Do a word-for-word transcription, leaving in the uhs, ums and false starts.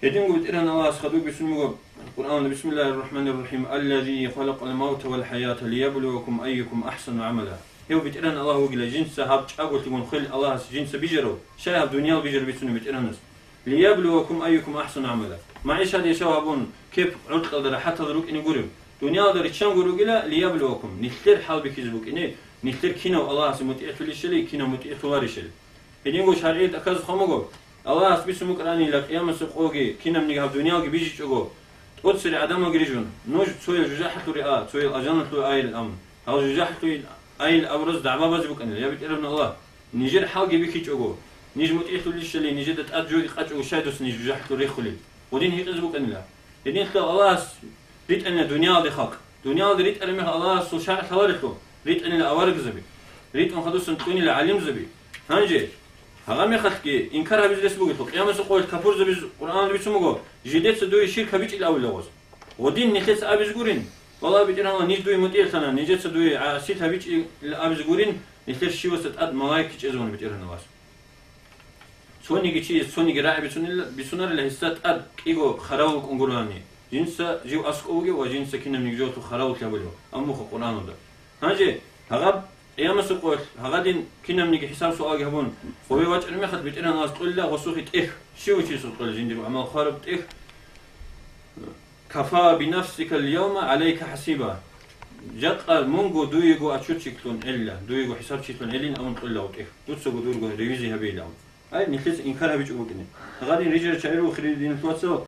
Гьединго БетӀергьан Аллагьас хадуб бицун буго Къуръаналда: «Бисмиллагьир рахӀманир рахӀим. Аллази халакъал мавта вал хӀаята лияблувакум айюкум ахӀсану гӀамала». Гьев БетӀергьан Аллагь вугила, жинца гьаб чӀаголъигун хвел Аллагьас жинца бижарав, щай гьаб дуниял бижар бицунеб БетӀергьанас? «Лияблувакум айюкум ахӀсану гӀамала». МагӀишат яшав гьабун, кеп гӀуркьалда рахӀатал рукӀине гурев. Дуниялда риччанго ругила, «лияблувакум», нилъер хӀалбихьизе букӀине, нилъер кинав Аллагьасе мутӀигӀлъулищали, кинав мутӀигӀлъуларищали. Гьединго шаргӀияб тӀахьазухъа буго, Аллагьас бицун букӀаранила къиямасеб къоги, кинабниги гьаб дуниялги бижичӀого, тӀоцере гӀадамалги рижун, нуж цоял жужахӀалъуре а, цоял алжаналъуре айил абун. Гьал жужахӀалъуре айил абураз дагӀба базе букӀанила: «Я БетӀергьан Аллагь, нижер хӀалги бихьичӀого, ниж мутӀигӀлъулищали нижеда тӀад жоги къачӀого, щай дуца ниж жужахӀалъур рехулел?» Гъудин гьикъизе букӀанила. Гьединлъидал Аллагьас ритӀанила дуниялде халкъ. Дуниялде ритӀараб мехалъ Аллагьасул шаргӀ лъаларелъул, ритӀанила аварагзаби. РитӀун хадусан кьунила гӀалимзаби. Гьанже, гьагъа мехалъги инкар гьабизе рес бугелъул, къиямасеб къоялъ капурзабиз Къуръаналда бицун буго, жидеца дуе ширк гьабичӀил авилавгъаз. Гъудин нилъеца абизе гурин, валлагь, БетӀергьанла, ниж дуе мутӀигӀлъана, нижеца дуе гӀасил гьабичӀил абизе гурин, нилъер щиваса тӀад малаик кичӀезавуна БетӀергьанас. Цониги чияс цониги рагӀи бицунила, бицунарила гьесда тӀад кӀиго хъаравул кӀунгурани, жинца жив аскӀов вугев ва жинца кинабниги жоялъул хъаравуллъи гьабулев, аммуха Къуръаналда. Гьанже гьагъаб къиямасеб къоялъ гьагъадин кинабниги хӀисаб-суалги гьабун, гъобе вачӀараб мехалъ БетӀергьанас кьолила гъосухъе тӀехь, щивав чиясул кьола жиндирго гӀамал хвараб тӀехь. «Кафа бинафсикал явма гӀалайка хӀасиба». Жакъа мунго дуего отчетчиклъун гӀелила, дуего хӀисабчилъун гӀелин абун кьолила гъов тӀехь, дуцаго дурго ревизия гьабейилан. Ай, нилъеца инкар гьабичӀо букӀине. Гъадин рижарича гӀеру хири динлъуцал,